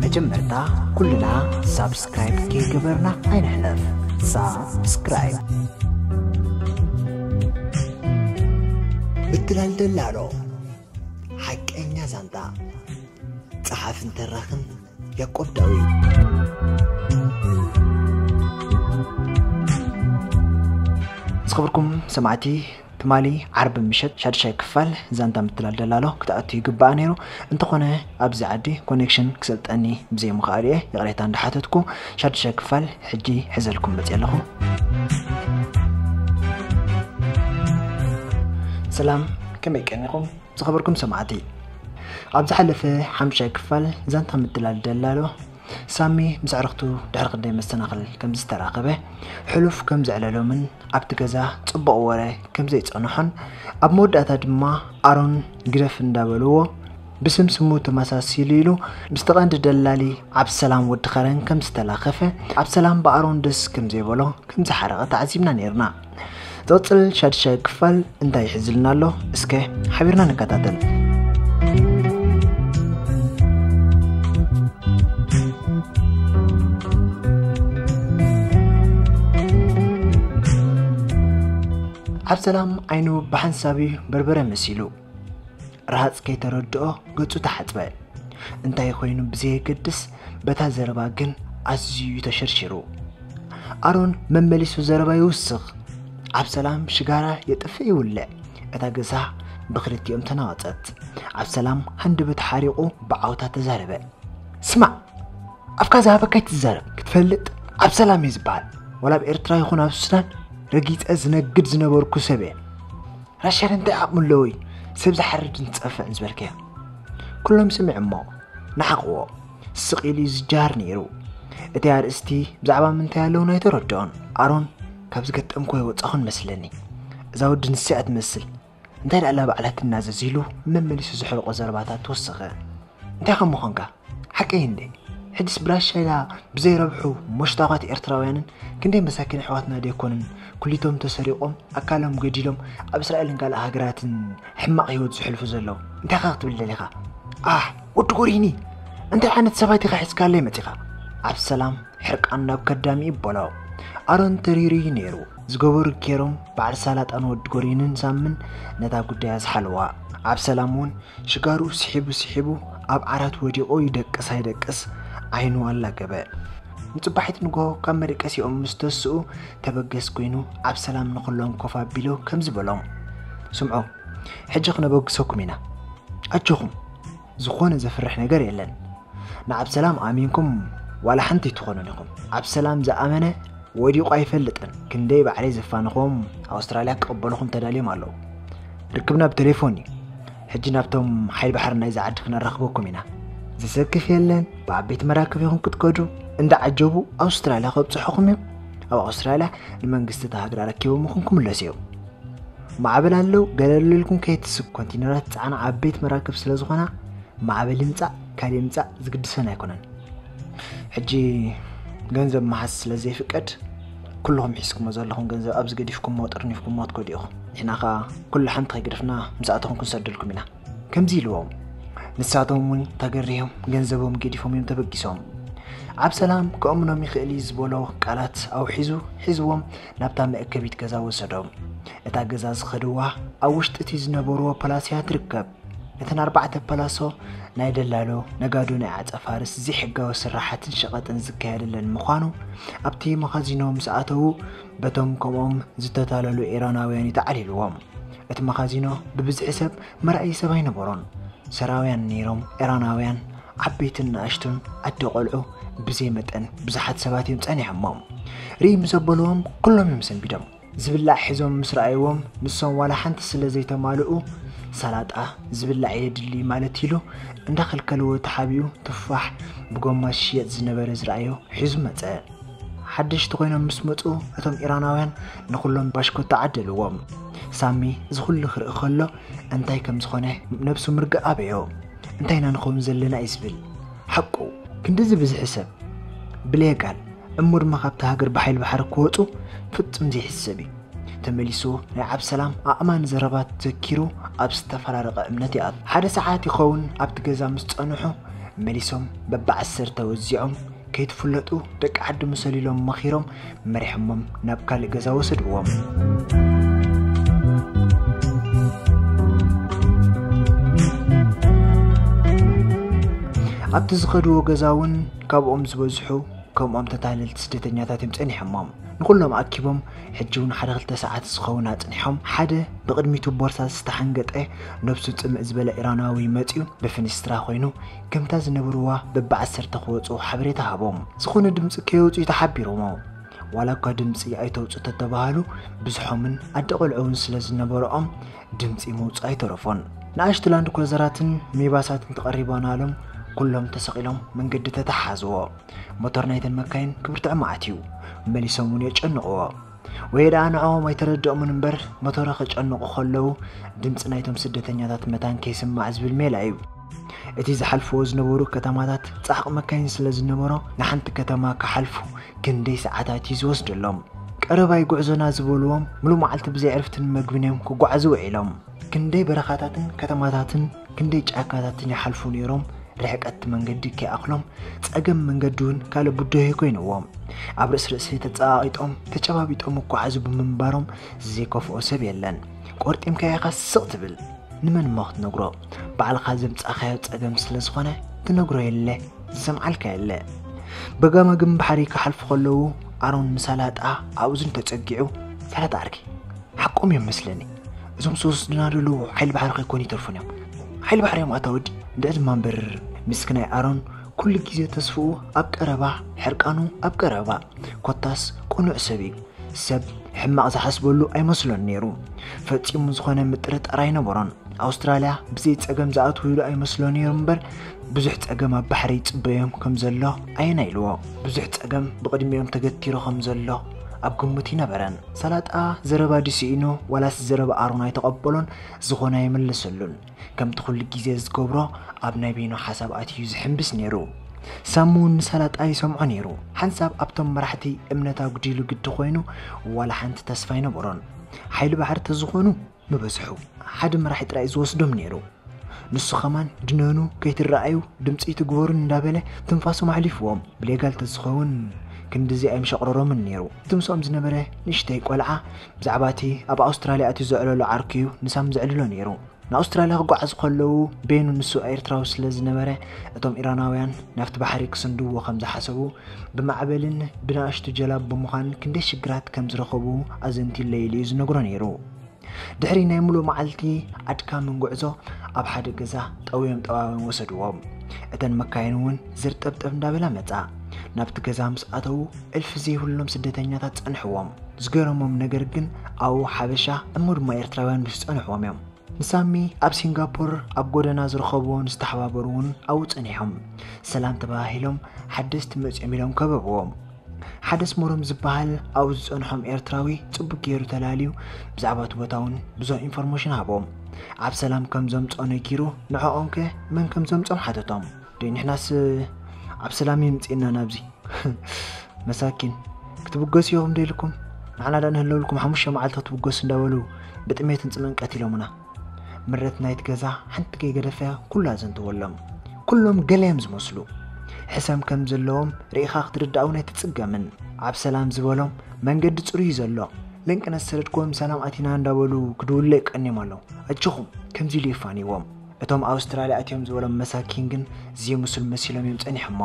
መጀመርታ ኩልና ሳብስክራይብ ከይገበርና ኣይንሕለፍ። ሳብስክራይብ። እትላል ደላሎ ሓቀኛ ዛንታ፣ ጸሓፍን ተራኽን ያዕቆብ ዳዊት። ዝኸበርኩም ሰማዕቲ፣ ትማሊ ዓርቢ ምሸት ሻድሻይ ክፋል ዛንታ ምትላል ደላሎ ክትኣቱ ይግባኣ ነይሩ። እንተኾነ ኣብዚ ዓዲ ኮኔክሽን ክሰልጠኒ ብዘይምኽኣሉ እየ ይቕሬታ እንዳሓተትኩ፣ ሻድሻይ ክፋል ሕጂ ሕዘልኩም መፅእ ኣለኹ። ሰላም፣ ከመይ ቀኒኹም ዝኸበርኩም ሰማዕቲ? ኣብ ዝሓለፈ ሓምሻይ ክፋል ዛንታ ምትላል ደላሎ፣ ሳሚ ምስ ኣዕርኽቱ ድሕሪ ክንደይ መሰናኽል ከም ዝተራኸበ፣ ሕሉፍ ከም ዘዕለሎምን ኣብቲ ገዛ ጽቡቕ ወረ ከም ዘይጸንሖን፣ ኣብ መወዳእታ ድማ ኣሮን ግደፍ እንዳበልዎ፣ ብስም ስሙ ተመሳሲሉ ኢሉ ምስቲ ቀንዲ ደላሊ ዓብሰላም ወዲ ኸረን ከም ዝተላኸፈ፣ ዓብሰላም ብኣሮን ደስ ከም ዘይበሎ ከም ዝሓረቐ ተዓዚብና ነይርና። ዝቕጽል ሻድሻይ ክፋል እንታይ ይሕዝልና ኣሎ? እስከ ሓቢርና ንከታተል። ዓብሰላም ዓይኑ ብሓንሳብ እዩ በርበረ መሲሉ። ረሃጽ ከይተረድኦ ገጹ ተሓጽበ። እንታይ ኮይኑ ብዘየገድስ፣ በታ ዘረባ ግን ኣዝዩ እዩ ተሸርሺሩ። ኣሮን መመሊሱ ዘረባ ይውስኽ። ዓብሰላም ሽጋራ የጥፍእ ይውልዕ። እታ ገዛ ብኽልቲኦም ተናወጸት። ዓብሰላም ሃንደበቱ ሓሪቑ ብዓውታ ተዛረበ። ስማዕ፣ ኣፍካ ዝሃበካ ኣይትዛረብ። ክትፈልጥ ዓብሰላም እዩ ዝበሃል። ዋላ ኣብ ኤርትራ ይኹን ኣብ ሱዳን ረጊጸ ዝነግድ ዝነበርኩ ሰብ እየ። ራሻድ እንታይ ዓቕሚ ኣለዎ እዩ ሰብ ዝሓርድን ዝጸፍዕን ዝበልካዮ? ኩሎም ስምዕ እሞ ንሓቕዎ። ስቕ ኢሉ እዩ ዝጀሃር ነይሩ። እቲ ኣርእስቲ ብዛዕባ ምንታይ ኣለውን ኣይተረድኦን። ኣሮን ካብ ዝገጠምኩ ኣይወጻኹን መስለኒ። እዛ ወዲ ንሳ እያ ትመስል። እንታይ ደኣ ባዕላ ትናዘዝ ኢሉ መመሊሱ ዘሕርቆ ዘረባታት ተወሰኸ። እንታይ ከም ምኾንካ? ሓቀይ እንዴ? ሕጅስ ብራሻ ኢላ ብዘይረብሑ መሽታኻት ኤርትራውያንን ክንደይ መሳኪን ኣሕዋትና ደይኮኑን ኩሊቶም ተሰሪቖም ኣካሎም ገዲሎም ኣብ እስራኤልን ካልእ ሃገራትን ሕማቕ ህይወት ዝሕልፉ ዘለዉ? እንታይ ኸ ክትብል ደሊኻ? ኣሕ፣ ወዲ ጎሪኒ! እንታይ ዓይነት ሰባት ኢኻ ሒዝካለይ መጺኻ? ኣብ ሰላም ሕርቃን ናብ ከዳሚ ይበሎ። ኣሮን ተሪሩ እዩ ነይሩ። ዝገበሩ ኬሮም በዓል ሳላጣን ወዲ ጎሪንን ሳምን ነታ ጉዳይ ኣዝሓልዋ። ኣብ ሰላም እውን ሽጋሩ ስሒቡ ስሒቡ ኣብ ዓራት ወዲቑ ይደቅስ ኣይደቅስ ዓይኑ ኣላገበ። ንጽባሒት ንግሆ ካብ መደቀሲኦም ምስ ተስኡ ተበገስ ኮይኑ ኣብ ሰላም ንኹሎም ኮፍ ኣቢሉ ከምዚ በሎም፣ ስምዑ፣ ሕጂ ክነበግሰኩም ኢና። ኣጆኹም፣ ዝኾነ ዘፍርሕ ነገር የለን። ንዓብ ሰላም ኣሚንኩም ዋላ ሓንቲ ኣይትኾኑን ኢኹም። ኣብ ሰላም ዝኣመነ ወዲቑ ኣይፈልጥን። ክንደይ ባዕለይ ዘፋንኹም ኣውስትራልያ ክቕበሉኹም ተዳልዮም ኣለዉ። ርክብና ብቴሌፎን እዩ። ሕጂ ናብቶም ሓይል ባሕሪ ናይዚ ዓዲ ክነራኽበኩም ኢና። ዘሰክፍ የለን። ብዓበይቲ መራክብ ኢኹም ክትከዱ። እንዳ ዓጀቡ ኣውስትራልያ ከብጽሑኹም እዮም። ኣብ ኣውስትራልያ ንመንግስቲ እታ ሃገር ኣረኪቦምኹም ክምለሱ እዮም። ማዕበል ኣለዉ ገለሉ ኢልኩም ከይትስብ። ኮንቲነራት ዝጸዓና ዓበይቲ መራክብ ስለ ዝኾና ማዕበል ይምጻእ ካልእ ይምጻእ ዝግድሰን ኣይኮነን። ሕጂ ገንዘብ ምሓዝ ስለ ዘይፍቀድ፣ ኩልኹም ሒዝኩሞ ዘለኹም ገንዘብ ኣብዚ ገዲፍኩሞ ጥርኒፍኩሞ ትከዱ ኢኹም። ንሕና ኸኣ ኩሉ ሓንቲ ከይገደፍና ምስኣተኹም ክንሰደልኩም ኢና፣ ከምዚ ኢልዎም። ንሳቶም እውን ተገሪሆም ገንዘቦም ገዲፎም እዮም ተበጊሶም። ኣብ ሰላም ከእምኖም ይኽእል እዩ ዝበሎ ቃላት ኣውሒዙ ሒዝዎም ናብታ መእከቢት ገዛ ወሰዶም። እታ ገዛ ዝኸድዋ ኣብ ውሽጢ እቲ ዝነበርዎ ፓላስ እያ ትርከብ። እተን ኣርባዕተ ፓላሶ ናይ ደላሎ፣ ነጋዶ፣ ናይ ዓጸፋርስ ዘይሕጋዊ ስራሓትን ሸቐጥን ዝካየደለን ምዃኑ ኣብቲ መኻዚኖ ምስ ኣተዉ በቶም ከምኦም ዝተታለሉ ኢራናውያን እዩ ተዓሊልዎም። እቲ መኻዚኖ ብብዝሒ ሰብ መርኣዪ ሰብ ኣይነበሮን። ሰራውያን ነይሮም፣ ኢራናውያን፣ ዓበይትን ንኣሽቱን፣ ኣደ ቆልዑ፣ ብዘይ መጠን ብዙሓት ሰባት እዮም ጸኒሖሞም። ርኢ ምስ ኣበልዎም ኩሎም እዮም ሰንቢዶም። ዝብላዕ ሒዞም ምስ ረኣይዎም ንሶም ዋላ ሓንቲ ስለ ዘይተማልኡ፣ ሳላጣ ዝብላዕ የድሊ ማለት ኢሉ እንዳኸልከልዎ ተሓቢኡ ቱፋሕ ብጎማ ዝሽየጥ ዝነበረ ዝረኣዮ ሒዙ መጸ። ሓደሽቲ ኮይኖም ምስ መጹ እቶም ኢራናውያን ንኹሎም ባሽኮታ ዓደልዎም። ሳሚ እዚ ኩሉ ክርኢ ከሎ እንታይ ከም ዝኾነ ነብሱ ምርጋእ ኣበዮ። እንታይ ኢና ንኸውን ዘለና እዩ ዝብል። ሓቁ ክንድዚ ብዝሒ ሰብ ብሌጋል እሞ ድማ ካብቲ ሃገር ብሓይሊ ባሕሪ ክወጹ ፍጹም ዘይሕሰብ እዩ። ተመሊሱ ናይ ዓብሰላም ኣእማን ዘረባት ዘኪሩ ኣብ ዝተፈራረቐ እምነት ይኣቱ። ሓደ ሰዓት ይኸውን ኣብቲ ገዛ ምስ ጸንሑ መሊሶም በብዓሰርተ ወዚዖም ከይትፍለጡ ደቂ ዓዲ ምሰል ኢሎም መኺሮም መሪሖሞም ናብ ካልእ ገዛ ወሰድዎም። ኣብቲ ዝኸድዎ ገዛ እውን ካብኦም ዝበዝሑ ከምኦም ተታለልቲ ስደተኛታት እዮም ጸኒሖሞም። ንኹሎም ኣኪቦም ሕጂ እውን ሓደ ክልተ ሰዓት ዝኸውን ኣጽኒሖም፣ ሓደ ብቕድሚቱ ቦርሳ ዝተሓንገጠ ነብሱ ጽምእ ዝበለ ኢራናዊ መጺኡ ብፍንስትራ ኮይኑ ከምታ ዝነበርዋ በብዓሰርተ ክወጹ ሓበሬታ ሃቦም። ዝኾነ ድምጺ ከየውጽኡ ተሓቢሮሞ። ዋላ እኳ ድምጺ ኣይተውጹ ተተባሃሉ፣ ብዙሖምን ኣደ ቆልዑ እውን ስለ ዝነበረኦም ድምጺ ምውጹ ኣይተረፎን። ንኣሽቱ ላንድ ክሩዘራትን ሚኒባሳትን ተቐሪባናሎም ኩሎም ተሰቒሎም መንገዲ ተተሓዝዎ። ሞተር ናይተን መካይን ክብርትዕ መዓት እዩ። መሊሶም እውን የጨንቕዎ። ወይ ደኣ ንዕኦም ኣይተረድኦምን እምበር፣ ሞተረ ከጨንቑ ከለዉ ድምጺ ናይቶም ስደተኛታት መታን ከይስማዕ ዝብል ሜላ እዩ። እቲ ዝሓልፍዎ ዝነበሩ ከተማታት ጻዕቕ መካይን ስለ ዝነበሮ፣ ንሓንቲ ከተማ ክሓልፉ ክንደይ ሰዓታት እዩ ዝወስደሎም። ቀረባይ ጉዕዞና ዝበልዎም፣ ሙሉእ መዓልቲ ብዘይ ዕርፍትን መግብን እዮም ክጓዓዙ ውዒሎም። ክንደይ በረኻታትን ከተማታትን ክንደይ ጫካታትን ይሓልፉ ነይሮም። ርሕቀት መንገዲ ከይኣኽሎም፣ ጸገም መንገዲ እውን ካልእ ብድሆ ኮይንዎም። ኣብ ርእሲ ርእሲ ተጸቓቒጦም፣ ተጨባቢጦም ይጓዓዙ ብምንባሮም ዘይከፍኦ ሰብ የለን። ቆርጢምካ ኢኻ ስቕ ትብል። ንመን እሞ ክትነግሮ? ባዕልኻ ዘምጻእካዮ ጸገም ስለ ዝኾነ ትነግሮ የለ፣ ዝሰምዓልካ የለ። በጋማግም ባሕሪ ክሓልፉ ከለዉ ኣሮን ንሳላጣ ኣብ እዝኑ ተጸጊዑ፣ "ሳላጣ ዓርከይ፣ ሓቆም እዮም መስለኒ። እዞም ዝወስዱና ዘለዉ ሓይሊ ባሕሪ ከይኮኑ ይተርፉን እዮም። ሓይሊ ባሕሪ እዮም ኣታ ወዲ?" እንድዒ ድማ እምበር ምስክናይ ኣሮን ኩሉ ግዜ ተስፍኡ ኣብ ቀረባ፣ ሕርቃኑ ኣብ ቀረባ። ኮታስ ቅኑዕ ሰብ እዩ። ሰብ ሕማቕ ዝሓስበሉ ኣይመስሎን ነይሩ። ፈጺሙ ዝኾነ ምጥርጣር ኣይነበሮን። ኣውስትራልያ ብዘይ ጸገም ዝኣትውሉ ኣይመስሎ ነይሩ እምበር፣ ብዙሕ ጸገም ኣብ ባሕሪ ይጽበዮም ከም ዘሎ ኣየናይ ኢልዎ። ብዙሕ ጸገም ብቕድሚኦም ተገቲሩ ከም ዘሎ ኣብ ግምት ይነበረን። ሳላጣ ዘረባ ድስኢኑ ዋላስ ዘረባ ኣሮን ኣይተቐበሎን፣ ዝኾነ ኣይመለሰሉን። ከምቲ ኩሉ ግዜ ዝገብሮ ኣብ ናይ በይኑ ሓሳብ ኣትዩ ዝሕምብስ ነይሩ። ሳሙ እውን ንሳላጣ ይሰምዖ ነይሩ። ሓንሳብ ኣብቶም መራሕቲ እምነት ኣጉዲሉ ግዲ ኮይኑ ዋላ ሓንቲ ተስፋ ኣይነበሮን። ሓይሊ ባሕሪ ተዝኾኑ ምበዝሑ። ሓደ መራሒ ጥራይ ዝወስዶም ነይሩ። ንሱ ኸማን ድነኑ ከይትረኣዩ ድምፂ ትግበሩን እንዳበለ ትንፋሶም ኣሕሊፍዎም። ብሌጋል ተዝኸውን ክንድዚ ኣይምሸቕረሮምን ነይሩ። እቲ ምስኦም ዝነበረ ንእሽተይ ቆልዓ ብዛዕባ እቲ ኣብ ኣውስትራልያ እቲ ዘዕለሎ ዓርኩ እዩ ንሳም ዘዕልሎ ነይሩ። ንኣውስትራልያ ክጓዓዙ ከለዉ በይኑ ንሱ ኤርትራዊ ስለ ዝነበረ እቶም ኢራናውያን ናብቲ ባሕሪ ክስንድዎ ከም ዝሓሰቡ ብማዕበልን ብንኣሽቱ ጀላብ ብምዃን ክንደይ ሽግራት ከም ዝረኸቡ ኣዘንቲለይሉ እዩ ዝነግሮ ነይሩ። ድሕሪ ናይ ሙሉእ መዓልቲ ኣድካምን ጉዕዞ ኣብ ሓደ ገዛ ጠውዮም ጠዋውዮም ወሰድዎም። እተን መካይን እውን ዝርጠብጠብ እንዳበላ መጻ። ናብቲ ገዛ ምስ ኣተዉ እልፊ ዘይብሎም ስደተኛታት ጸንሕዎም። ዝገረሞም ነገር ግን ኣብኡ ሓበሻ እሞ ድማ ኤርትራውያን ምስ ጸንሕዎም እዮም። ንሳሚ ኣብ ሲንጋፖር ኣብ ጎደና ዝረኸብዎ ንዝተሓባበሩ እውን ኣብኡ ጸኒሖም። ሰላም ተባሂሎም ሓደስቲ መጺኦም ኢሎም ከበብዎም። ሓደ ኣስመሮም ዝበሃል ኣብኡ ዝጸንሖም ኤርትራዊ ጽቡቅ ገይሩ ተላልዩ ብዛዕባ እቲ ቦታ እውን ብዙሕ ኢንፎርሜሽን ሃቦም። ኣብ ሰላም ከም ዘምጽኦ ነጊሩ ንዕኦም ከ መን ከም ዘምጾም ሓተቶም። ደይ ንሕናስ ኣብ ሰላም ይምጽእና ናብዚ። መሳኪን ክትብገሱ ኢኹም ደይልኩም ንዓና ዳ ንህለውልኩም ሓሙሽተ መዓልቲ ክትብገሱ እንዳበሉ ብጥሜትን ጽምእን ቀቲሎምና። ምረት ናይቲ ገዛ ሓንቲ ከይገደፈ ኩሉ ኣዘንተወሎም። ኩሎም ገለ እዮም ዝመስሉ። ሕሰም ከም ዘለዎም ርኢኻ ክትርዳእ እውን ኣይትጽገምን። ኣብ ሰላም ዝበሎም መንገዲ ጽሩይ እዩ ዘሎ። ለንቅነት ሰደድኩም ሰላም ኣቲና እንዳበሉ ክድውሉ ይቀንዮም ኣለዉ። ኣጆኹም ከምዚ ኢሉ የፋንይዎም። እቶም ኣውስትራልያ ኣትዮም ዝበሎም መሳኪን ግን ዝየምስሉ መሲሎም እዮም ጸኒሖሞ።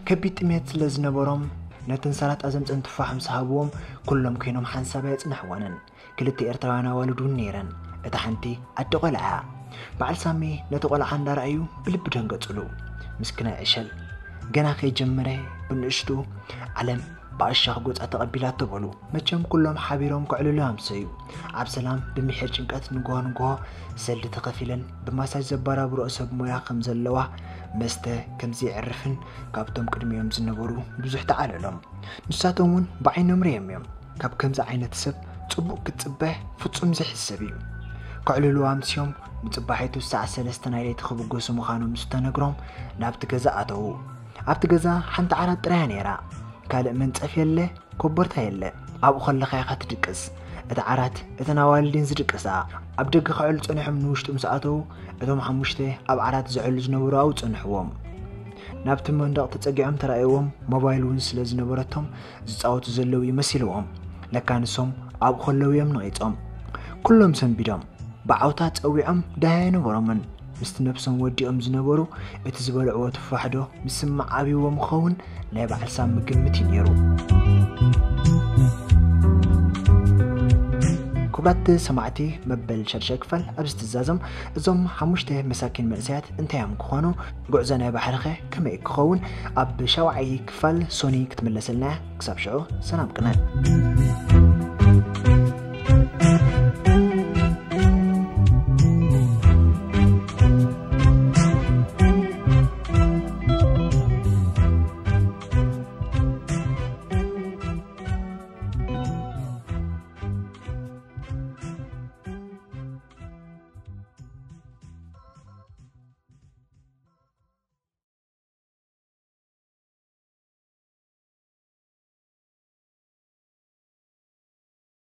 ከቢድ ጥሜት ስለ ዝነበሮም ነተን ሰላጣ ዘምጸን ትፋሕ ምስ ሃብዎም ኩሎም ኮይኖም ሓንሳብ ኣየጽንሕወንን። ክልተ ኤርትራውያን ኣዋልድ እውን ነይረን። እታ ሓንቲ ኣደ ቆልዓ እያ። በዓል ሳሚ ነቲ ቆልዓ እንዳረኣዩ ብልቢ ደንገጹሉ። ምስክናይ ዕሸል ገና ከይጀመረ ብንእሽቱ ዓለም ብኣሻኽ ጎጻ ተቐቢላቶ በሉ። መቸም ኩሎም ሓቢሮም ከዕልሉ ኣምሰዩ። ኣብ ሰላም ብምሒር ጭንቀት ንግሆ ንግሆ ሰልዲ ተኸፊለን ብማሳጅ ዘበራብርኦ ሰብ ሞያ ከም ዘለዋ መስተ ከም ዘየዕርፍን ካብቶም ቅድሚኦም ዝነበሩ ብዙሕ ተዓለሎም። ንሳቶም እውን ብዓይኖም ርእዮም እዮም። ካብ ከምዚ ዓይነት ሰብ ጽቡቕ ክትጽበ ፍጹም ዘይሕሰብ እዩ። ከዕልሉ ኣምስዮም ንጽባሒቱ ሰዓት ሰለስተ ናይ ለይቲ ክብገሱ ምዃኖም ምስ ተነግሮም ናብቲ ገዛ ኣተዉ። ኣብቲ ገዛ ሓንቲ ዓራት ጥራያ ነይራ። ካልእ መንጸፍ የለ፣ ኮቦርታ የለ። ኣብኡ ከለኻ ኢኻ ትድቅስ። እቲ ዓራት እተን ኣዋልዲን ዝድቅሳ ኣብ ደገ ክዕሉ ጸኒሖም ንውሽጡ ምስ ኣተዉ፣ እቶም ሓሙሽተ ኣብ ዓራት ዝዕሉ ዝነበሩ ኣብኡ ጸንሕዎም። ናብቲ መንደቕ ተጸጊዖም ተራእይዎም፣ ሞባይል እውን ስለ ዝነበረቶም ዝጻወቱ ዘለዉ እዩ መሲልዎም። ለካ ንሶም ኣብኡ ከለዉ እዮም ነቒጾም። ኩሎም ሰንቢዶም። ብዓውታ ጸዊዖም ደሃይ ኣይነበሮምን። ምስቲ ነብሶም ወዲኦም ዝነበሩ እቲ ዝበልዕዎ ትፋሕዶ ምስማዕ ኣብይዎም ክኸውን ናይ በዓል ሳሚ ግምት እዩ ነይሩ። ክቡራት ሰማዕቲ፣ መበል ሻድሻይ ክፋል ኣብዚ ትዛዘም። እዞም ሓሙሽተ መሳኪን መንእሰያት እንታይ እዮም ክኾኑ፣ ጉዕዞ ናይ ባሕሪኸ ከመይ ክኸውን፣ ኣብ ሻውዓይ ክፋል ሶኒ ክትምለሰልና እያ። ክሳብ ሽዑ ሰላም ቅነ።